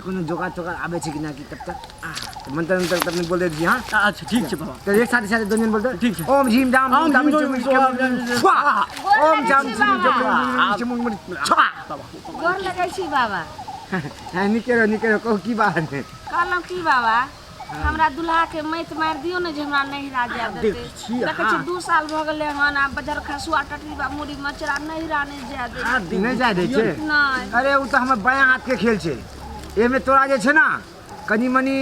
कोनो जोगाड़ तोगाड़ आबै छै कि ना कि तब तक आ, तऽ मंत्र मंत्र तब बोल दे हाँ। अच्छा, ठीक छै बाबा। तऽ एक साथे साथे दोनों जन बोलते। ठीक छै। ओम झीम जाम ओम दाम झीम झीम जाम, स्वाहा। ओम जाम गोर झीम लगै छी बाबा। जाम झीम छुआ। गोर लगै छी बाबा। हाँ, निके रहो, निके रहो, कहू की बात है? कहलहुँ की बाबा, हमरा दुल्हा के मैत मारि दियौ ने जे हमरा नैहरा जाय देतै। देखै छी, देखै छी 2 साल भऽ गेलै हन, आब बजर खसुआ टटरी बा मुड़ी मचरा नैहरा नहि जाय दै छै। नहि जाय दै छै? नहि। अरे ओ तऽ हमर बायाँ हाथ के खेल छै। एहिमे तोरा जे छै ने कनि मनि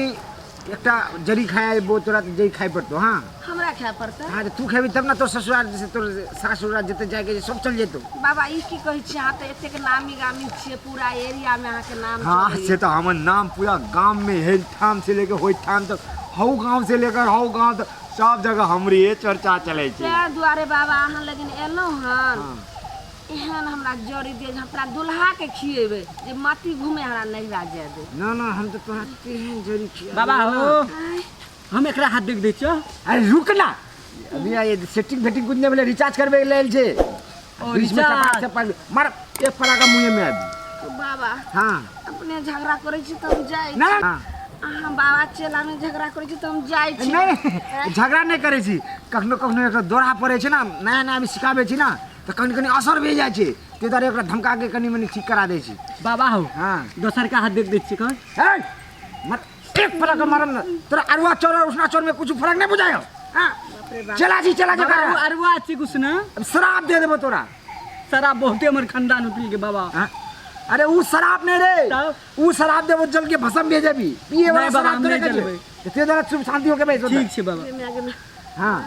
एकटा जड़ी खाय अयबो तोरा, तऽ जड़ी खाय पड़तौ। हाँ। हमरा खाय पड़तै? हाँ, तऽ तू खेबही तब ने तोर ससुराल से तोर सासुराल जते जायके छै सब चल जेतौ। बाबा, ई की कहै छियै? अहाँ तऽ एतेक नामी गामी छियै, पूरा एरियामे अहाँके नाम हाँ चलैए। से तऽ हमर नाम पूरा गाम में हे, ठाम से लेकर होई ठाम तक, हौ गांव से लेकर हौ गांव तक सब जगह हमरे चर्चा चलै छै। ताहि दुआरे बाबा अहाँ लगन एलहुँ हन। हाँ। एहन हमरा जड़ी दिअ जे हम अपना दुल्हाके खिएबै जे मति घूमे, हमरा नैहरा जाय दे। ना ना, हम तऽ तोरा तेहन जड़ी खिया बाबा देबौ हो। ना। आँय, हम एकरा हाथ देख दै छियौ। अरे रुक ना, अभी ये सेटिंग फेटिंग कुछ नहीं भेलै, रिचार्ज करबे के लेल छै। ओ, बीच में रिचार्ज। चपाक चपाक मार एक फराका मुँहे में अभी। बाबा। हाँ। अपने झगड़ा करै छी तऽ हम जाइ ना। छी। हाँ। अहाँ बाबा चेला में झगड़ा करै छी तऽ हम जाइ छी। नहीं, झगड़ा नहीं करै छी। कखनो कखनो एकरा दौरा पड़ै छै ने, नया नया अभी सिखाबै छी ने, तऽ कनि कनि असर भए जाइ छै, ताहि दुआरे ओकरा धमका के कनि मनि ठीक करा दै छी। बाबा हो। हाँ। दोसर का हाथ देख दै छियै कह। हे मत, एक फरक मारम न तोरा अरुआ चोर और उसना चोर में कुछ फरक नहीं बुझायो। हाँ, चला जी, चला जी। बाबा, करा। ओ अरुआ छी कुछ ना। अब शराब दे देबो तोरा। शराब बहुते हमर खानदान में पी के बाबा। हाँ? अरे ऊ शराब नहीं रे। तब? ऊ शराब देबो जल के भस्म भेजे भी पिए वाला नहीं बाबा, शराब हम तोरे नहीं के जलबै। ते जरा चुप शांति होके बैठ। ठीक छै बाबा। हाँ,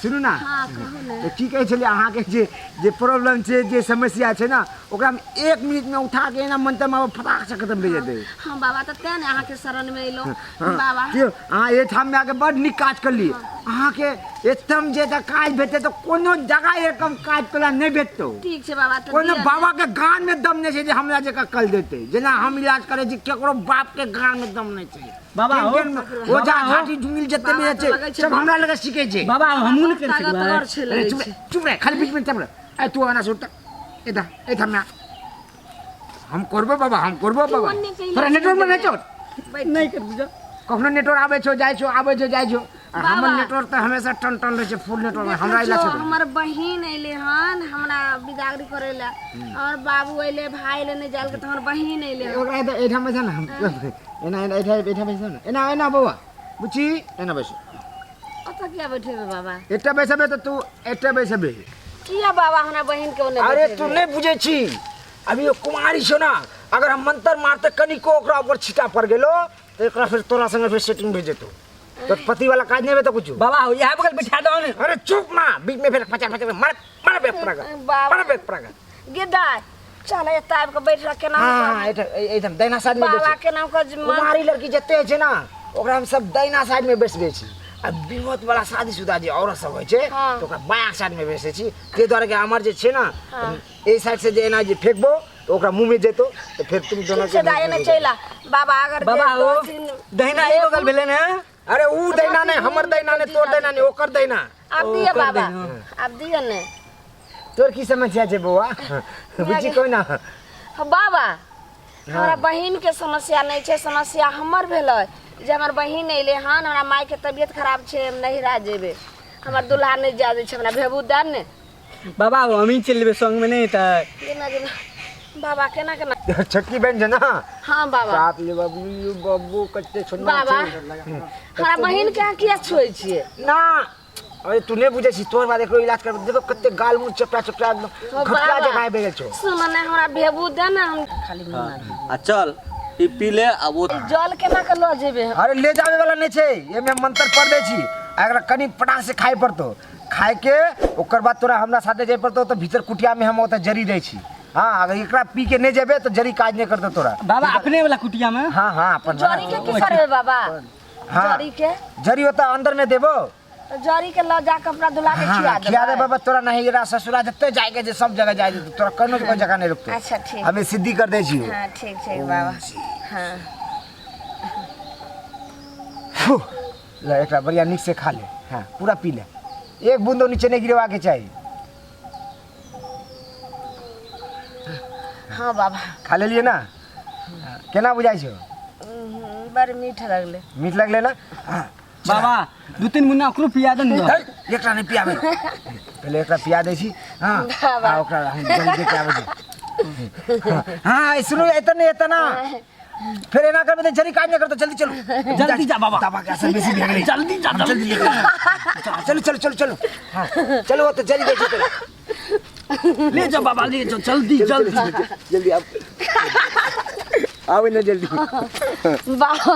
सुनू ना। हाँ, कहू ने। तऽ की कहै छलियै अहाँके जे जे प्रॉब्लम छै, जे समस्या छै ने, ओकरा हम एक मिनटमे उठा के एना मंत्र मारब, फटाक से खत्म भए जेतै। हाँ बाबा, तऽ तें ने अहाँके शरणमे अयलहुँ हाँ, बाबा। कि अहाँ एहिठाममे आके बड नीक काज करली। अहाँके एकदम जे तऽ काज भेटतै तऽ कोनो जगह एकदम काज कला नहि भेटतौ। ठीक छै बाबा, तऽ कोनो दिअ ने। बाबा के गान में दम नहीं छै जे हमरा जकाँ कल देतै। जेना हम इलाज करै छी, केकरो बाप के गान में दम नहीं छै। बाबा हो। केहन केहन ओझा बाबा हो। घाटी जुंगिल जते भी बाबा तऽ छै लगै छै सब हमरा लगे सीखे छै। बाबा, हमहूँ नहि करि सकबै। ताकतवर छै अरे लगै चुप छै। रह, चुप रह, खाली बीच में चुप रह। ए तू आना सुन एदा एधा में हम करबो बाबा, हम करबो बाबा। ओन्ने कहिला तोरा नेटवर्क में नहीं छौ? बैठ। नहि कर बुझा। कखनो नेटवर्क आबै छौ जाइ छौ, आबै छौ जाइ छौ। आ हमर बाबा। नेटवर्क तऽ हमेशा टन टन रहै छै, फुल नेटवर्क देखै हमरा इला छौ, छै। हमर बहिन अयलै हन हमरा बिदागरी करै लए, और बाबू अयलै, भाय अयलै, नहि जायल के तऽ हमर बहिन अयलै हन। ओकरा एहिठाम एहिठाम बैसा ने, हम एना एना एहिठाम एहिठाम बैसा ने, एना एना बौआ बुच्ची एना बैसो। ओतऽ किया बैठेबै बाबा? एतऽ बैसबे तऽ तू एतऽ बैसबे। किया बाबा, हमरा बहिन के ओने अरे बैठेबै? तू नहि बुझै छी, अभी ओ कुमारी छौ ना, अगर हम मंत्र मारते कनिको ओकरा ऊपर छीटा पड़ गेलो तऽ एकरा फिर तोरा संगे फिर सेटिंग भए जेतौ, तो पति वाला काज नहीं हेतौ कुछ। बाबा हो, इएह बगल बैठा दहो ने। अरे चुप ना, बीच में फिर पचा पचा मार मार बे परागा। बाबा। मार बे परागा। गिद्दा चल, एतऽ आबि कऽ बैठ रह। केना हाँ, एहिठाम एहिठाम दाहिना साइड में बाबा बैस। केना कऽ जे कुमारी लड़की जते होइ छै ना, ओकरा हम सब दाहिना साइड में बैसबै छी, आ विमत वाला शादीशुदा जे औरत सब होइ छै हाँ। तऽ ओकरा बायाँ साइड में बैसै छी। ताहि दुआरे कि हमर जे छै ना, हाँ। एहि साइड से जे एना जे फेंकबो तऽ ओकरा मुँह में जेतौ तऽ फेर तुम दोनों ठीक छै दाइ, एने चलि आ बाबा। अगर बाबा जे हो, दस दिन दहिना ई बगल भेलै ने? अरे ऊ दहिना नहि, हमर दहिना नहि, तोर दहिना नहि, ओकर दहिना। आब ओ, दिअ ओकर बाबा। दहिना। आब दिअ ने। तोर की समस्या छै बौआ बुच्ची, कोइ ना? हाँ, बाबा, हमरा बहिन के समस्या नहि छै, समस्या हमर भेलै जे हमर बहिन अयलै हन, हमरा मायके तबियत खराब छै, हम नैहरा जेबै, हमर दुल्हा नहि जाय दै छै, हमरा भेबू दए ने। बाबा, हमही चलि जेबै संगमे, नहि तऽ केना जेबै बाबा, केना केना? छोटकी बहन छै ना? हाँ बाबा। बाप रे बाबू, बाबू कते छोटना बाबा। छै। हमरा बहिन के अहाँ किया छुए छियै? ना, अरे तू नहि बुझै छी, तोर बाद एकरो इलाज करबै। देखो कते गाल मुँह चपटा चपटा एकदम हो घपटा बाबा। जकाँ आबि गेल छौ। सुन ने, हमरा भेबू दे ने, हम खाली मुँह आ चल, ई पी ले आ वो ई जल केना के लऽ जेबै हम? अरे ले जाबे वाला नहीं छै, एमे हम मंत्र पढ़ दै छी, आ एकरा कनि पटाक से खाय पड़तो, खाय के ओकर बाद तोरा हमरा साथे जाय पड़तो, तऽ भीतर कुटिया में हम ओतऽ जरी दै छी। हाँ, अगर एकरा पी के नहीं जेबे तऽ जरी काज नहीं करतो तोरा। बाबा, अपने वाला कुटिया में? हाँ हाँ, अपन जरी के की करबै बाबा? हाँ। जरी के? जरी ओतऽ अंदर में देबो। तऽ जरी के लऽ जाके अपना दुल्हा के हाँ, खिया देबै? खिया दे बाबा तोरा। नहीं रा ससुरा जते जाएके जे सब जगह जाए देतौ, तोरा कोनो कोई जगह नहीं रुकतो। अच्छा, ठीक। हमें सिद्धि कर दै छी। हाँ, ठीक छै बाबा, हाँ। फू, ले एकरा बढ़िया नीक से खा ले। हाँ, पूरा पी ले, एक बूंदो नीचे नहीं गिरवा के चाहिए। हाँ बाबा। खा लेलिए ना? केना बुझाइ छौ? बड़ मीठ लगलै। मीठ लगलै ना? हाँ। बाबा, 2-3 मुन्ना ओकरो पिया दे ने। है, एकरा नहि पियाबै, पहिले एकरा पिया दै छी। हँ। बाबा। आ ओकरा हम जल्दी दे के आबै छी। हँ, सुनू, एतऽ नहि, एतऽ ना, फेर एना करबै तऽ जरी काज नहि करतौ। जल्दी चलू। जल्दी जा बाबा। दवा के असर बेसी भए गेलै। जल्दी जा। हम जल्दी लेके आबै। चलू चलू चलू चलू, हँ चलू, ओतऽ जरी दै छी तोरा। ले जाओ बाबा, ले जाओ, जल्दी जल्दी। जल्दी आब, आबै ने जल्दी। बाबा।